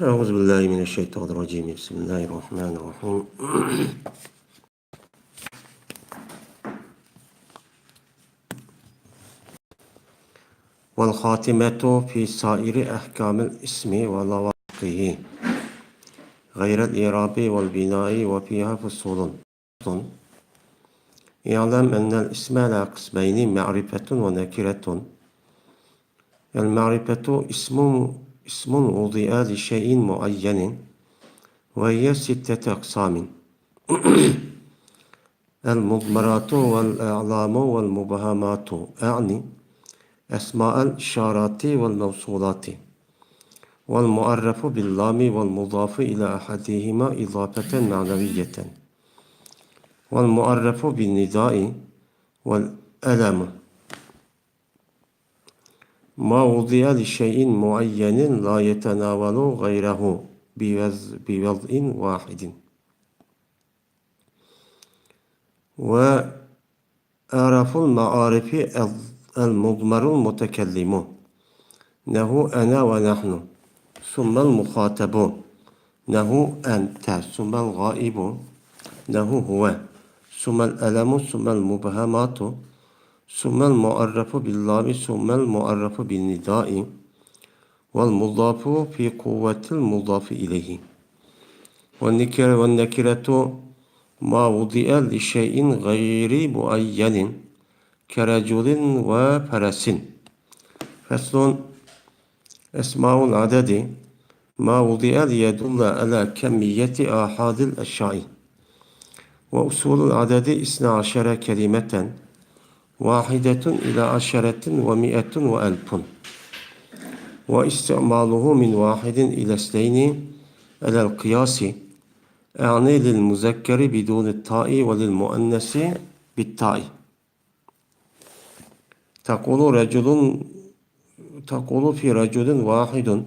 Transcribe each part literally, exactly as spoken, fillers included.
أعوذ بالله من الشيطان الرجيم. بسم الله الرحمن الرحيم. والخاتمة في سائر أحكام الاسم ولواحقه غير الإعراب والبناء وفيها فصول. اعلم أن الاسم على قسمين معرفة ونكرة. المعرفة اسم، اسم وضع لشيء معين، وهي ستة أقسام: المضمرات والأعلام والمبهمات، أعني أسماء الإشارات والموصولات، والمعرف باللام والمضاف إلى أحدهما إضافة معنوية، والمعرف بالنداء والألم ما وضع لشيء معين لا يتناول غيره بوض-، بوضع واحد. وأعرف المعارف المضمر المتكلم، نحو أنا ونحن، ثم المخاطب، نحو أنت، ثم الغائب، نحو هو، ثم الألم، ثم المبهمات، ثم المعرف باللام، ثم المعرف بالنداء، والمضاف في قوة المضاف إليه. والنكر-، والنكرة ما وضع لشيء غير معين كرجل وفرس. فصل. أسماء العدد ما وضع ليدل على كمية آحاد الأشياء. وأصول العدد اثنا عشر كلمة، واحدة إلى عشرة ومائة وألف. واستعماله من واحد إلى اثنين على القياس، أعني للمذكر بدون التاء وللمؤنث بالتاء. تقول رجل، تقول في رجل واحد،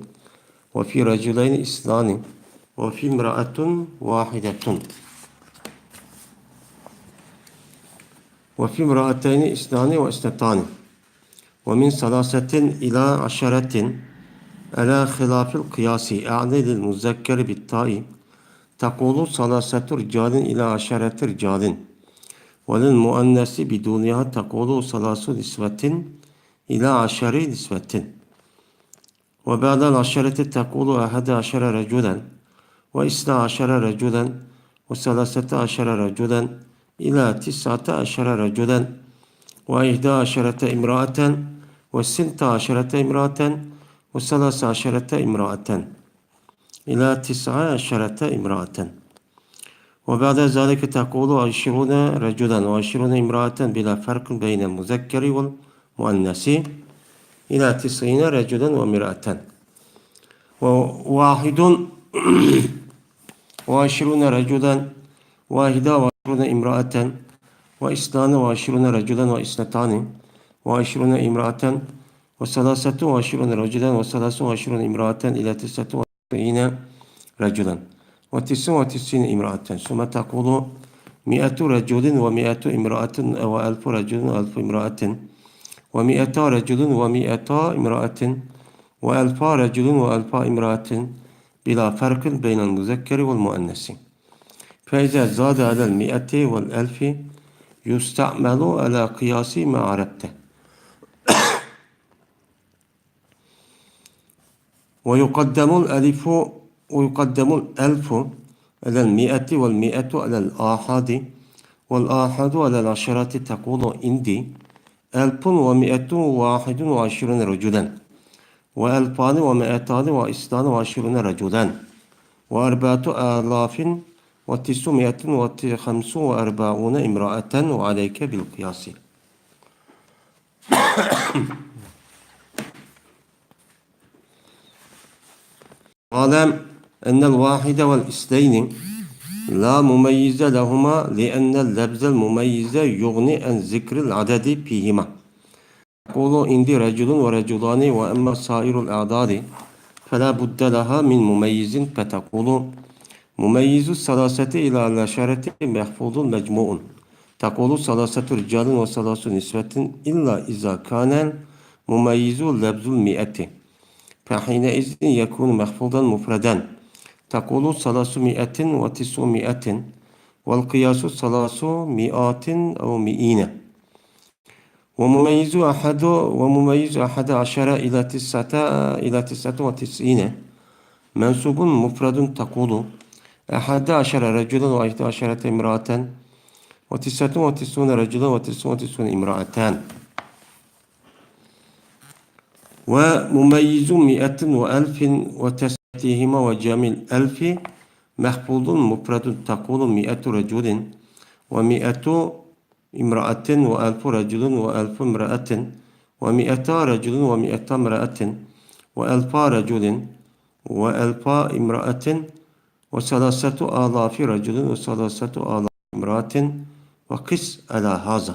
وفي رجلين اثنان، وفي امرأة واحدة، وفي امرأتين اثنان واثنتان، ومن ثلاثة إلى عشرة على خلاف القياس، أعني للمذكر بالتاء، تقول ثلاثة رجال إلى عشرة رجال، وللمؤنث بدونها تقول ثلاث نسوة إلى عشر نسوة. وبعد العشرة تقول أحد عشر رجلا، وإثنى عشر رجلا، وثلاثة عشر رجلا، إلى تسعة عشر رجلا، وإحدى عشرة امرأة، وثنتا عشرة امرأة، وثلاث عشرة امرأة. إلى تسع عشرة امرأة. وبعد ذلك تقول عشرون رجلا وعشرون امرأة بلا فرق بين المذكر والمؤنث، إلى تسعين رجلا وامرأة. وواحد وعشرون رجلا، واحدة وعشرون امرأة، واثنان وعشرون رجلا واثنتان وعشرون امرأة، وثلاثة وعشرون رجلا وثلاث وعشرون امرأة إلى تسعة وتسعين رجلا وتسع وتسعين امرأة. ثم تقول مائة رجل ومائة امرأة وألف رجل وألف امرأة ومائتا رجل ومائتا امرأة وألفا رجل وألفا امرأة بلا فرق بين المذكر والمؤنث. فإذا زاد على المائة والألف يستعمل على قياس ما عرفت. ويقدم الألف، ويقدم الألف على المائة والمائة على الآحاد والآحاد على العشرة. تقول عندي ألف ومائة واحد وعشرون رجلا، وألفان ومائتان واثنان وعشرون رجلا، وأربعة آلاف وتسعمائة وخمس وأربعون امرأة، وعليك بالقياس. واعلم أن الواحد والاثنين لا مميز لهما، لأن اللفظ المميز يغني عن ذكر العدد فيهما. تقول عندي رجل ورجلان، وأما سائر الأعداد فلا بد لها من مميز، فتقول مميز الثلاثة إلى العشرة محفوظ مجموع. تقول ثلاثة رجال وثلاث نسوة إلا إذا كان المميز لفظ المائة. فحينئذ يكون مخفوضا مفردا. تقول ثلاثمائة وتسعمائة، والقياس ثلاثمائة أو مائين. ومميز أحد، ومميز أحد عشر إلى تسعة، إلى تسعة وتسعين، منصوب مفرد. تقول أحد عشر رجلا وإحدى عشرة امرأة، وتسعة وتسعون رجلا وتسعة وتسعون امرأة. ومميز مائة وألف وتسعتهما وجمع الألف مخفوض مفرد. تقول مائة رجل ومائة امرأة وألف رجل وألف امرأة ومائتا رجل ومائتا امرأة وألفا رجل وألفا امرأة وثلاثة آلاف رجل وثلاثة آلاف امرأة وقس على هذا.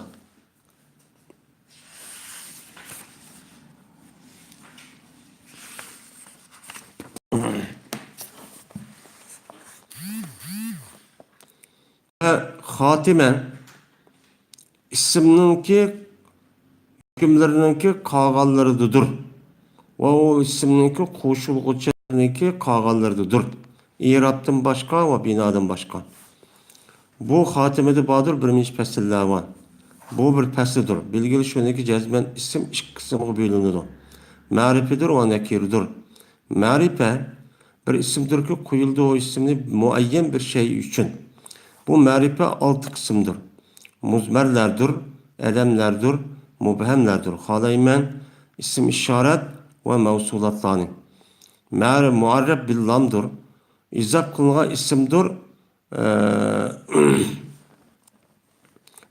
خاتمة ئىسىمنىڭكى ھۆكۈملىرىنىڭكى قالغانلىرىدىدۇر. ۋە ئۇ ئىسىمنىڭكى قوشۇلغۇچىلىرىنىڭكى قالغانلىرىدىدۇر. ئېرابتىن باشقا ۋە بىنادىن باشقا. بۇ خاتىمىدە باردۇر بىر نەچچە پەسىللەر بار. بۇ بىر پەسىلدۇر. بىلگىلى شۇنىڭكى جەزمەن ئىسىم ئىككى قىسىمغا بۆلۈنىدۇ. مەرىپىدۇر ۋە نەكىردۇر. مەرىپە بىر ئىسىمدۇركى، قويۇلدى ئۇ ئىسىمنى مۇئەييەن بىر شەيئى ئۈچۈن. بۇ مەرىپە ئالتە قىسىمدۇر. مۇزمەرلەردۇر، ئەلەملەردۇر، مۇبھەملەردۇر. خالايمەن ئىسىم ئىشارەت ۋە مەۋسۇلاتلارنى. مەر-، مۇئەررەپ بىللامدۇر. ئىزاپ قىلىنغان ئىسىمدۇر. ئە،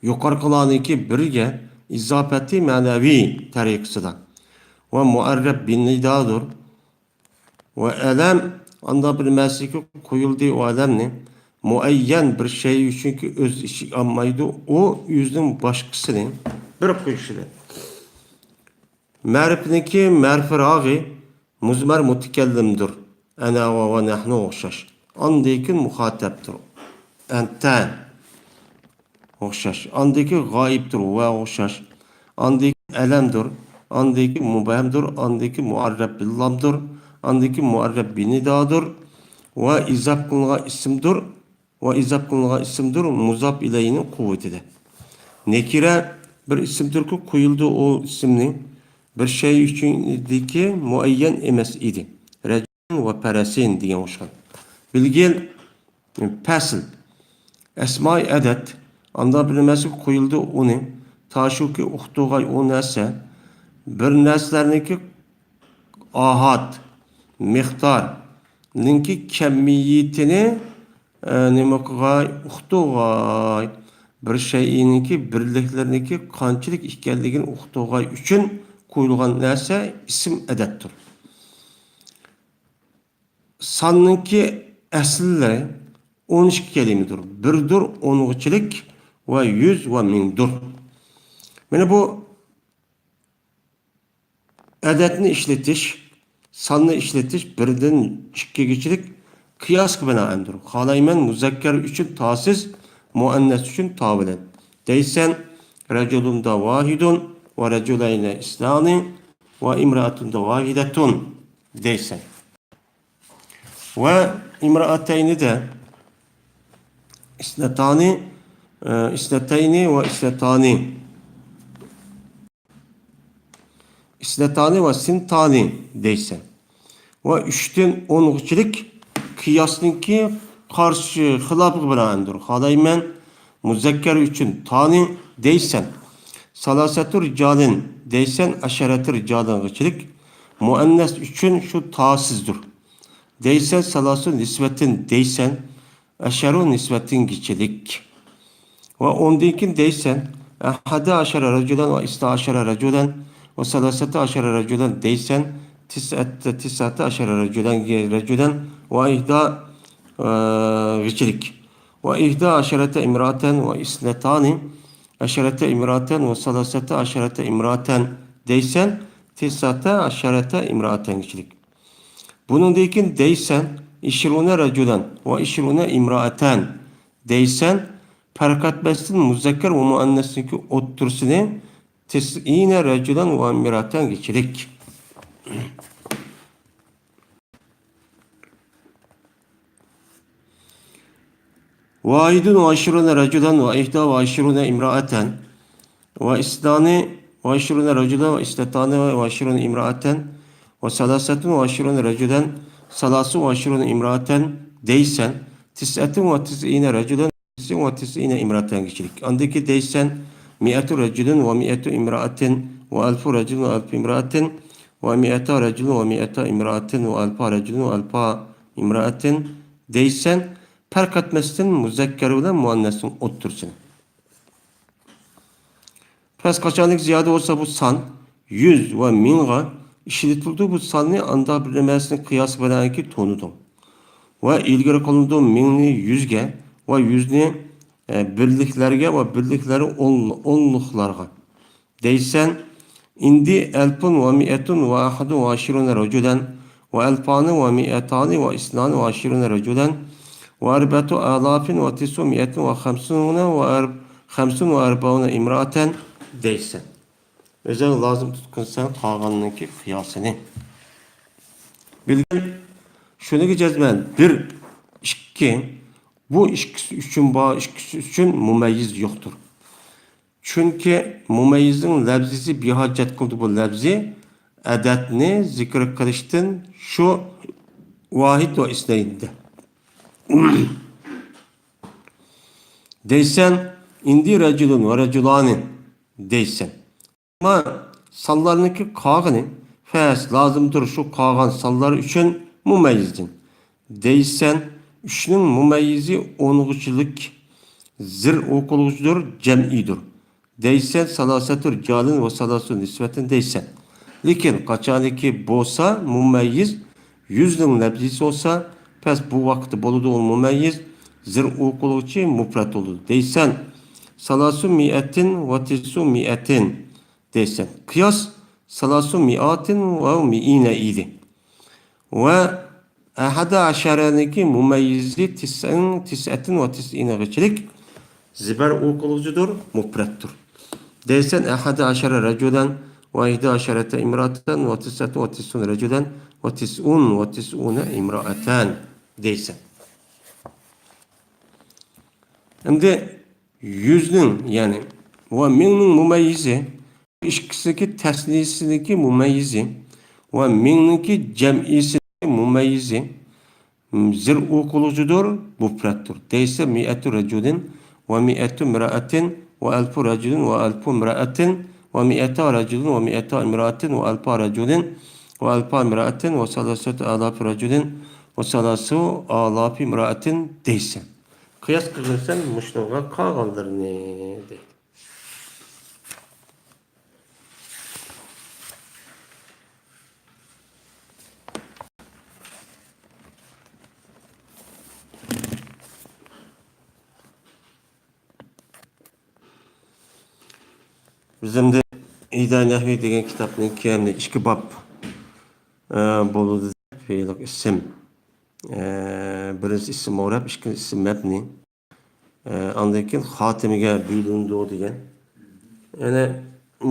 يۇقىرىقىلارنىڭكى بىرگە ئىزاپەتى مەنەۋى تەرىقىسىدا. ۋە مۇئەررەپ بىننىدادۇر. ۋە ئەلەم، ئاندا بىر مەسىلىكى قويۇلدى ئۇ ئەلەمنى. مۇئەييەن بىر شەيئى ئۈچۈنكى ئۆز ئىچىگە ئالمايدۇ. ئۇ ئۆزىنىڭ باشقىسىنى بىر قويۇشىدىن. مەرىپنىڭكى مەرىپىراغى مۇزمەر مۇتەكەللىمدۇر. ئەنە ۋە، ۋە نەھنۇ ئوخشاش. ئاندىن كېيىن مۇخاتەپتۇر. ئەنتە ئوخشاش. ئاندىن كېيىن غائىبتۇر. ۋە ئوخشاش. ئاندىن كېيىن ئەلەمدۇر. ئاندىن كېيىن مۇبھەمدۇر. ئاندىن كېيىن مۇئەررەپ بىللامدۇر. ئاندىن كېيىن مۇئەررەپ بىنىدادۇر. ۋە ئىزاپ قىلىنغان ئىسىمدۇر. ۋە ئىزاپ قىلىنغان ئىسىمدۇر، مۇزاپ ئىلەيھىنىڭ قۇۋۋىتىدە. نەكىرە بىر ئىسىمدۇركى، قويۇلدى ئۇ ئىسىمنى بىر شەيئى ئۈچۈندىكى مۇئەييەن ئەمەس ئىدى. رەجۇلۇن ۋە پەرەسىن دېگەن ئوخشىغان. بىلگىل، پەسىل. ئەسمائى ئەدەد. ئاندا بىر نەرسە قويۇلدى ئۇنى. تاشۇكى ئۇقتۇغاي ئۇ نەرسە. بىر نەرسىلەرنىڭكى ئاھات، مىقدار، نىڭكى كەمىيىتىنى، ئە، نېمە قىلغاي؟ ئۇقتۇغاي. بىر شەيئىنىڭكى بىرلىكلىرىنىڭكى قانچىلىك ئىكەنلىكىنى ئۇقتۇغاي ئۈچۈن قويۇلغان نەرسە ئىسىم ئەدەتتۇر. ساننىڭكى ئەسلى ئون ئىككى كەلىمىدۇر. بىردۇر، ئونغىچىلىك ۋە يۈز ۋە مىڭدۇر. مانا بۇ ئەدەدنى ئىشلىتىش، ساننى ئىشلىتىش بىردىن ئىككىگىچىلىك قىياسقا بىنائەندۇر. خالايمەن مۇزەككەر ئۈچۈن تاسىز، مۇئەننەس ئۈچۈن تا بىلەن. دەيسەن، رەجۇلۇندا ۋاھىدۇن ۋە رەجۇلەينى ئىسنانى ۋە ئىمرائەتۇندا ۋاھىدەتۇن دەيسەن. ۋە ئىمرائەتەينىدە ئىسنەتانى، ئە، ئىسنەتەينى ۋە ئىسنەتانى. ئىسنەتانى ۋە سىنتانى دەيسەن. ۋە ئۈچتىن ئونغىچىلىك قىياسنىڭكى قارشى خىلاپىغا بىنائەندۇر. خالايمەن مۇزەككەر ئۈچۈن تانى دەيسەن. سالاسەتۇ رىجالىن دەيسەن، ئەشەرەتۇ رىجالىنغىچىلىك. مۇئەننەس ئۈچۈن شۇ تاسىزدۇر. دەيسەن، سالاسۇ نىسۋەتىن دەيسەن، ئەشەرۇ نىسۋەتىنگىچىلىك. ۋە ئوندىن كېيىن دەيسەن، ئەھەدە ئەشەرە رەجۇلەن ۋە ئىسنا ئەشەرە رەجۇلەن ۋە سالاسەتە ئەشەرە رەجۇلەن دەيسەن، تىسئەتە، تىسئەتە ئەشەرە رەجۇلەن، رەجۇلەن ۋە ئىھدا، ئە، غىچىلىك. ۋە ئىھدا ئەشەرەتە ئىمراتەن ۋە ئىسنەتانى ئەشەرەتە ئىمراتەن ۋە سالاسەتە ئەشەرەتە ئىمراتەن دەيسەن، تىسئەتە ئەشەرەتە ئىمراتەنگىچىلىك. بۇنىڭدىن كېيىن دەيسەن، ئىشرۇنە رەجۇلەن ۋە ئىشرۇنە ئىمرائەتەن دەيسەن، پەرق ئەتمەستىن مۇزەككەر ۋە مۇئەننەسنىڭكى ئوتتۇرىسىنى تىسئىنە رەجۇلەن ۋە ئىمرائەتەنگىچىلىك. واحد وعشرون رجلا وإحدى وعشرون امرأة واثنان وعشرون رجلا واثنتان وعشرون امرأة وثلاثة وعشرون رجلا ثلاث وعشرون امرأة دەيسەن، تسعة وتسعين رجلا تسع وتسعين امرأة گىچىلىك. ئاندىكى دەيسەن، مائة رجل ومائة امرأة وألف رجل وألف امرأة ومائة رجل ومائة امرأة وألف رجل وألف امرأة دەيسەن، پەرق ئەتمەستىن مۇزەككەر بىلەن مۇئەننەسنىڭ ئوتتۇرىسىنى. پەس قاچانلىق زىيادە بولسا بۇ سان يۈز ۋە مىڭغا ئىشلىتىلىدۇ. بۇ ساننى ئاندا بىر نەرسىنىڭ قىياسى بىلەنكى تونۇدۇڭ. ۋە ئىلگىرى قىلىنىدۇ مىڭنى يۈزگە ۋە يۈزنى، ئە، بىرلىكلەرگە ۋە بىرلىكلەرنى ئون-، ئونلۇقلارغا. دەيسەن، ئىندى ئەلپۇن ۋە مىئەتۇن ۋە ئەھەدۇن ۋە ئەشىرۇنە رەجۇلەن ۋە ئەلپانى ۋە مىئەتانى ۋە ئىسنانى ۋە ئەشىرۇنە رەجۇلەن ۋە ئەربەتۇ ئالاپىن ۋە تىسۇ مىئەتىن ۋە خەمسۇنە ۋە ئەر-، خەمسۇن ۋە ئەربەئۇنە ئىمرائەتەن دەيسەن. ئۆزەڭ لازىم تۇتقىنسەن قالغاننىڭكى قىياسىنى. بىلگىن شۇنىڭغا جەزمەن بىر، ئىككى، بۇ ئىككىسى ئۈچۈن بار، ئىككىسى ئۈچۈن مۇمەييىز يوقتۇر. چۈنكى مۇمەييىزنىڭ لەۋزىسى بىھاجەت قىلدى بۇ لەۋزى ئەدەدنى زىكىر قىلىشتىن شۇ ۋاھىد ۋە ئىسنەينىدە. دەيسەن، ئىندى رەجۇلۇن ۋە رەجۇلانى دەيسەن. ئەمما سانلارنىڭكى قالغىنى، فەس، لازىمدۇر شۇ قالغان سانلار ئۈچۈن مۇمەييىزدىن. دەيسەن، ئۈچنىڭ مۇمەييىزى ئونغۇچىلىك، زىر ئوقۇلغۇچىدۇر، جەمئىيدۇر. دەيسەن، سالاسەتۇ رىجالىن ۋە سالاسۇ نىسۋەتىن دەيسەن. لېكىن قاچانكى بولسا مۇمەييىز يۈزنىڭ لەپزىسى بولسا، پەس بۇ ۋاقىتتا بولىدۇ ئۇ مۇمەييىز، زىر ئوقۇلغۇچى مۇپرەت بولىدۇ. دەيسەن، سالاسۇ مىئەتىن ۋە تىسۇ مىئەتىن دەيسەن. قىياس سالاسۇ مىئاتىن ۋە مىئىنە ئىدى. ۋە ئەھەدە ئەشەرەنىڭكى مۇمەييىزى تىسئىن، تىسئەتىن ۋە تىسئىنىغىچىلىك زىبەر ئوقۇلغۇچىدۇر، مۇپرەتتۇر. دەيسەن، ئەھەدە ئەشەرە رەجۇلەن ۋە ئىھدە ئەشەرەتە ئىمراتەن ۋە تىسئەتە ۋە تىسئۇن رەجۇلەن ۋە تىسئۇن ۋە تىسئۇنە ئىمرائەتەن دەيسەن. ئەمدى يۈزنىڭ، يەنى، ۋە مىڭنىڭ مۇمەييىزى، ئىككىسىنىڭكى تەسنىيىسىنىڭكى مۇمەييىزى ۋە مىڭنىڭكى جەمئىيسىنىڭكى مۇمەييىزى، زىر ئوقۇلغۇچىدۇر، مۇپرەتتۇر. دەيسە، مىئەتۇ رەجۇلىن ۋە مىئەتۇ ئىمرائەتىن ۋە ئەلفۇ رەجۇلىن ۋە ئەلفۇ ئىمرائەتىن ۋە مىئەتا رەجۇلىن ۋە مىئەتا ئىمرائەتىن ۋە ئەلفا رەجۇلىن ۋە ئەلفا ئىمرائەتىن ۋە سالاسەتۇ ئالاپى رەجۇلىن ۋە سالاسۇ ئالاپى ئىمرائەتىن دەيسەن. قىياس قىلغىنسەن مۇشۇنىڭغا قالغانلىرىنى دەيدۇ. بىز ئەمدى ئىدارە نەھۋى دېگەن كىتابنىڭكى ئەمدى ئىككى باب، ئە، بولىدۇ. فېئىللىق ئىسىم. ئە، بىرىنچىسى ئىسىم مۇرەب، ئىككىنچىسى ئىسىم مەبنى. ئە، ئاندىن كېيىن خاتىمىگە بۆلۈنىدۇ دېگەن. يەنى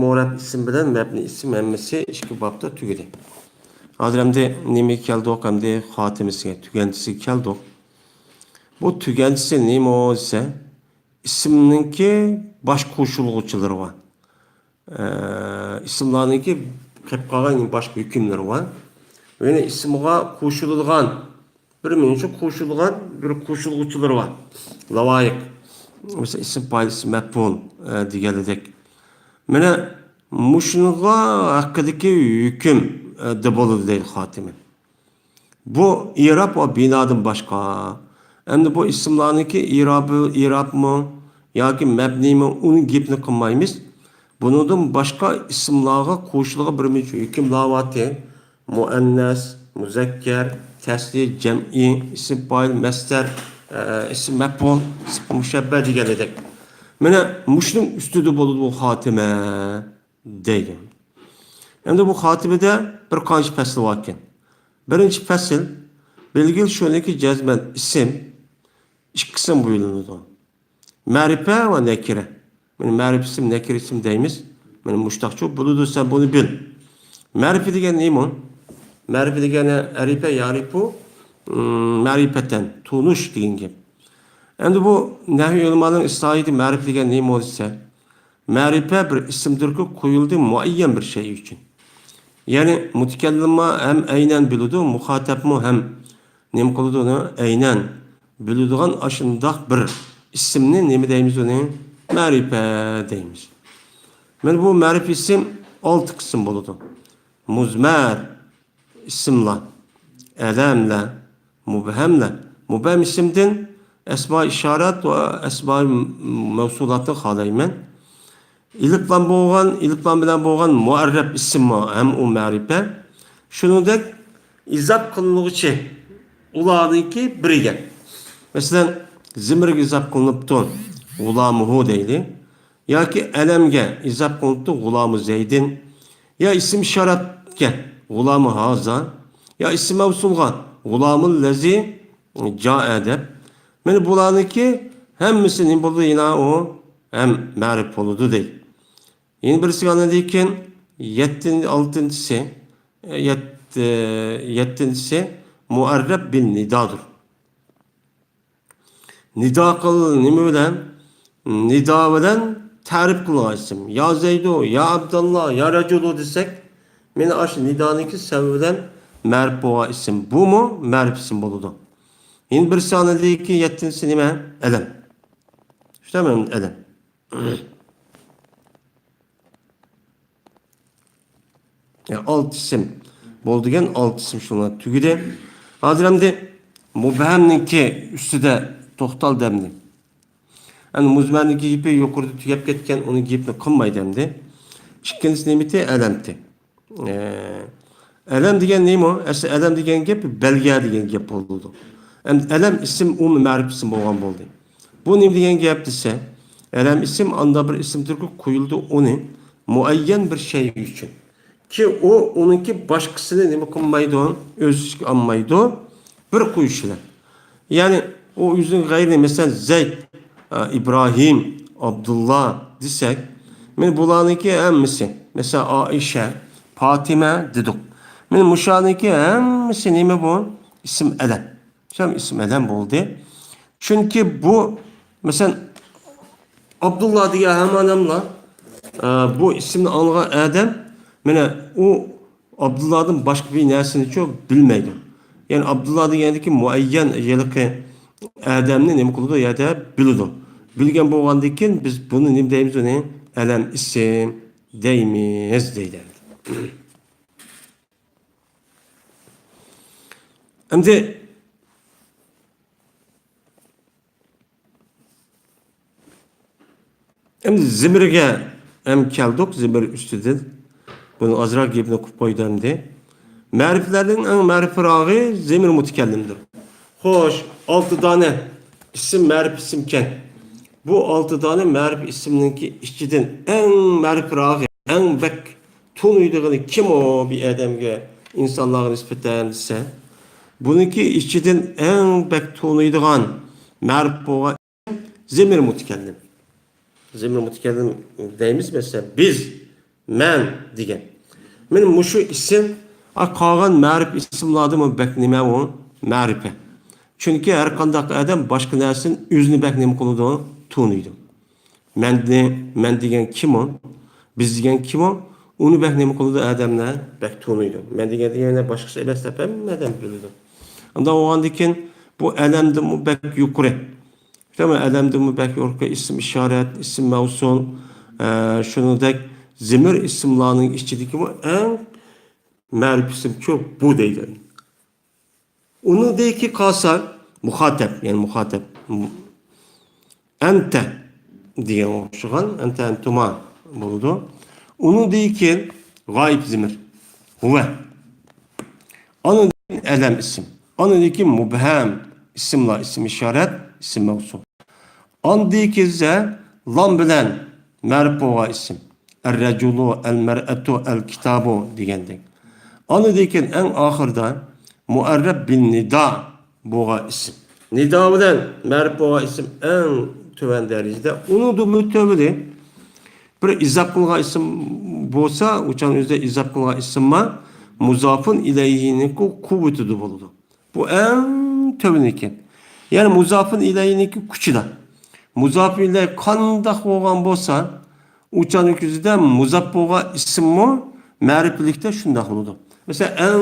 مۇرەب ئىسىم بىلەن مەبنى ئىسىم ھەممىسى ئىككى بابتا تۈگىدى. ھازىر ئەمدى نېمىگە كەلدۇق؟ ئەمدى خاتىمىسىگە، تۈگەنچىسىگە كەلدۇق. بۇ تۈگەنچىسى نېمە دېسە، ئىسىمنىڭكى باش قوشۇلغۇچىلىرى بار. ئە، ئىسىملارنىڭكى قېلىپ قالغان باشقا ھۆكۈملىرى بار. يەنى ئىسىمغا قوشۇلىدىغان بىر مۇنچە قوشۇلغان بىر قوشۇلغۇچىلىرى بار. لاۋايىق. مەسىلەن، ئىسىم پائىل، ئىسىم مەپئۇل، ئە، دېگەنلىدەك. مانا مۇشۇنىڭغا ھەققىدىكى ھۆكۈم، ئە، دە بولىدۇ دەيدۇ خاتىمى. بۇ ئىراب ۋە بىنادىن باشقا. ئەمدى بۇ ئىسىملارنىڭكى ئىرابى، ئىرابمۇ ياكى مەبنىيمۇ، ئۇنى گېپىنى قىلمايمىز. بۇنىڭدىن باشقا ئىسىملارغا قوشۇلغان بىر مۇنچە ھۆكۈملەر بارتى. مۇئەننەس، مۇزەككەر، تەسنىيە، جەمئىي، ئىسىم پائىل، مەسدەر، ئە، ئىسىم مەپئۇل، ئىسىم مۇشەببە دېگەنلىدەك. مانا مۇشۇنىڭ ئۈستىدە بولىدۇ بۇ خاتىمە دەيدۇ. ئەمدى بۇ خاتىمىدە بىر قانچە پەسىل باركەن. بىرىنچى پەسىل، بىلگىل شۇنىڭكى جەزمەن ئىسىم ئىككى قىسىم بۆلۈنىدۇ. مەرىپە ۋە نەكىرە. مانا مەرىپە ئىسىم، نەكىرە ئىسىم دەيمىز. مانا مۇشتاقچۇ بولىدۇ، سەن بۇنى بىل. مەرىپە دېگەن نېمە؟ مەرىپە دېگەن ئەرىپە يەرىپۇ، ئىم، مەرىپەتەن، تونۇش دېگەن گەپ. ئەمدى بۇ نەھۋىي ئۆلىمالىرىنىڭ ئىستىلاھىدا مەرىپ دېگەن نېمە دېسە، مەرىپە بىر ئىسىمدۇركى، قويۇلدى مۇئەييەن بىر شەي ئۈچۈن. يەنى مۇتەكەللىممۇ ھەم ئەينەن بىلىدۇ، مۇخاتەبمۇ ھەم نېمە قىلىدۇ ئۇنى؟ ئەينەن بىلىدىغان ئاشۇنداق بىر ئىسىمنى نېمە دەيمىز ئۇنى؟ مەرىپە دەيمىز. مانا بۇ مەرىپە ئىسىم ئالتە قىسىم بولىدۇ. مۇزمەر ئىسىملار، ئەلەملەر، مۇبھەملەر. مۇبھەم ئىسىمدىن ئەسما ئىشارەت ۋە ئەسما مەۋسۇلاتنى خالايمەن. ئېلىپلام بولغان، ئېلىپلام بىلەن بولغان مۇئەررەپ ئىسىممۇ ھەم ئۇ مەرىپە. شۇنىڭدەك ئىزاپ قىلىنغۇچى ئۇلارنىڭكى بىرىگە. مەسىلەن، زىمىرگە ئىزاپ قىلىنىپتۇ، غۇلامۇھۇ دەيلى. ياكى ئەلەمگە ئىزاپ قىلىنىپتۇ، غۇلامۇ زەيدىن. يا ئىسىم ئىشارەتكە، غۇلامۇ ھازا. يا ئىسىم مەۋسۇلغا، غۇلامۇل لەزى جائە دەپ. مانا بۇلارنىڭكى ھەممىسى نېمە بولىدۇ؟ يەنە ئۇ ھەم مەرىپ بولىدۇ دەيدۇ. يەنە بىرسى ئاندىن كېيىن يەتتىن-، ئالتىنچىسى، يەت-، يەتتىنچىسى مۇئەررەپ بىل نىدادۇر. نىدا قىل نېمە بىلەن؟ نىدا بىلەن تەرىپ قىلغان ئىسىم. يا زەيدۇ، يا ئابداللا، يا رەجۇلۇ دېسەك، مانا ئاشۇ نىدانىڭكى سەۋەبى بىلەن مەرىپ بولغان ئىسىم. بۇمۇ مەرىپ ئىسىم بولىدۇ. يەنە بىرسى ئاندىن كېيىن يەتتىنچىسى نېمە؟ ئەلەم. شۇنداق ئەلەم. يا، ئالتە ئىسىم. بولدى دېگەن ئالتە ئىسىم شۇنىڭ تۈگىدى. ھازىر ئەمدى مۇبھەمنىڭكى ئۈستىدە توختالدى ئەمدى. ئەمدى مۇزمەرنىڭكى گېپى يۇقىرىدا تۈگەپ كەتكەن، ئۇنىڭ گېپىنى قىلمايدۇ ئەمدى. ئىككىنچىسى نېمىتى؟ ئەلەمتى. ئە، ئەلەم دېگەن نېمە؟ ئەسلى ئەلەم دېگەن گەپ بەلگە دېگەن گەپ بولىدۇ. ئەمدى ئەلەم ئىسىم، ئۇمۇ مەرىپ ئىسىم بولغان بولدى. بۇ نېمە دېگەن گەپ دېسە، ئەلەم ئىسىم ئانداق بىر ئىسىمدۇركى، قويۇلدى ئۇنى مۇئەييەن بىر شەي ئۈچۈن. كى ئۇ ئۇنىڭكى باشقىسىنى نېمە قىلمايدۇ، ئۆز ئۈستىگە ئالمايدۇ، بىر قويۇش بىلەن. يەنى ئۇ ئۆزىنىڭ غەيرى، مەسىلەن، زەيد، ئە، ئىبراھىم، ئابدۇللا دېسەك، مانا بۇلارنىڭكى ھەممىسى، مەسىلەن، ئائىشە، پاتىمە دېدۇق. مانا مۇشۇلارنىڭكى ھەممىسى نېمە بۇ؟ ئىسىم ئەلەم. شۇ ئىسىم ئەلەم بولدى. چۈنكى بۇ، مەسىلەن، ئابدۇللا دېگەن ھەممە ئادەملەر، ئە، بۇ ئىسىمنى ئاڭلىغان ئادەم، مانا ئۇ ئابدۇللادىن باشقا بىر نەرسىنىچۇ بىلمەيدۇ. يەنى ئابدۇللا دېگەندىكى مۇئەييەن ھېلىقى ئادەمنى نېمە قىلىدۇ؟ يەردە بىلىدۇ. بىلگەن بولغاندىن كېيىن بىز بۇنى نېمە دەيمىز؟ ئۇنى ئەلەم ئىسىم دەيمىز دەيدۇ. ئەمدى ئەمدى زىمىرگە ھەم كەلدۇق، زىمىر ئۈستىدىن. بۇنى ئازراق گېپىنى قىلىپ قويدۇم ئەمدى. مەرىپىلەرنىڭ ئەڭ مەرىپىراغى زىمىر مۇتەكەللىمدۇر. خوش، ئالتە دانە ئىسىم مەرىپ ئىسىمكەن. بۇ ئالتە دانە مەرىپ ئىسىمنىڭكى ئىچىدىن ئەڭ مەرىپىراغى، ئەڭ بەك تونۇيدىغىنى كىم ئۇ بىر ئادەمگە، ئىنسانلارغا نىسبەتەن دېسە، بۇنىڭكى ئىچىدىن ئەڭ بەك تونۇيدىغان مەرىپ بولغان زىمىر مۇتەكەللىم. زىمىر مۇتەكەللىم دەيمىز، مەسىلەن، بىز، مەن دېگەن. مانا مۇشۇ ئىسىم، ئا، قالغان مەرىپ ئىسىملاردىمۇ بەك نېمە ئۇ؟ مەرىپە. چۈنكى ھەر قانداق ئادەم باشقا نەرسىدىن ئۆزىنى بەك نېمە قىلىدۇ؟ تونۇيدۇ. مەننى، مەن دېگەن كىم ئۇ؟ بىز دېگەن كىم ئۇ؟ ئۇنى بەك نېمە قىلىدۇ ئادەملەر؟ بەك تونۇيدۇ. مەن دېگەن، دېگەن باشقىسى ئەمەس دەپ ھەممە ئادەم بىلىدۇ. ئۇنداق بولغاندىكىن بۇ ئەلەمدىنمۇ بەك يۇقىرى. شۇنداقمۇ ئەلەمدىنمۇ بەك يۇقىرى ئىسىم ئىشارەت، ئىسىم مەۋسۇل، ئە، شۇنىڭدەك زىمىر ئىسىملارنىڭ ئىچىدىكىمۇ ئەڭ مەرىپ ئىسىمچۇ بۇ دەيدۇ. ئۇنىڭدىكى قالسا مۇخاتەب، يەنى مۇخاتەب. ئەنتە دېگەن ئوخشىغان، ئەنتە، ئەنتۇما بولىدۇ. ئۇنىڭدىن كېيىن غائىب زىمىر. ھۇۋە. ئاندىن كېيىن ئەلەم ئىسىم. ئاندىن كېيىن مۇبھەم ئىسىملار، ئىسىم ئىشارەت، ئىسىم مەۋسۇل. ئاندىن كېيىن لام بىلەن مەرىپ بولغان ئىسىم. ئەر-رەجۇلۇ، ئەل-مەرئەتۇ، ئەل-كىتابۇ دېگەندەك. ئاندىن كېيىن ئەڭ ئاخىرىدا مۇئەررەپ بىل نىدا بولغان ئىسىم. نىدا بىلەن مەرىپ بولغان ئىسىم ئەڭ تۆۋەن دەرىجىدە. ئۇنىڭدىنمۇ تۆۋىنى بىر ئىزاپ قىلغان ئىسىم بولسا، ئۇچان ئۆزىدە ئىزاپ قىلغان ئىسىم بار، مۇزافۇن ئىلەيھىنىڭكى قۇۋۋىتىدە بولىدۇ. بۇ ئەڭ تۆۋىنى ئىكەن. يەنى مۇزاپۇن ئىلەيھىنىڭكى كۈچىدە. مۇزاپۇن ئىلەيھى قانداق بولغان بولسا، ئۇ چاغنىڭ ئۆزىدە مۇزاپ بولغان ئىسىممۇ مەرىپىلىكتە شۇنداق بولىدۇ. مەسىلەن، ئەڭ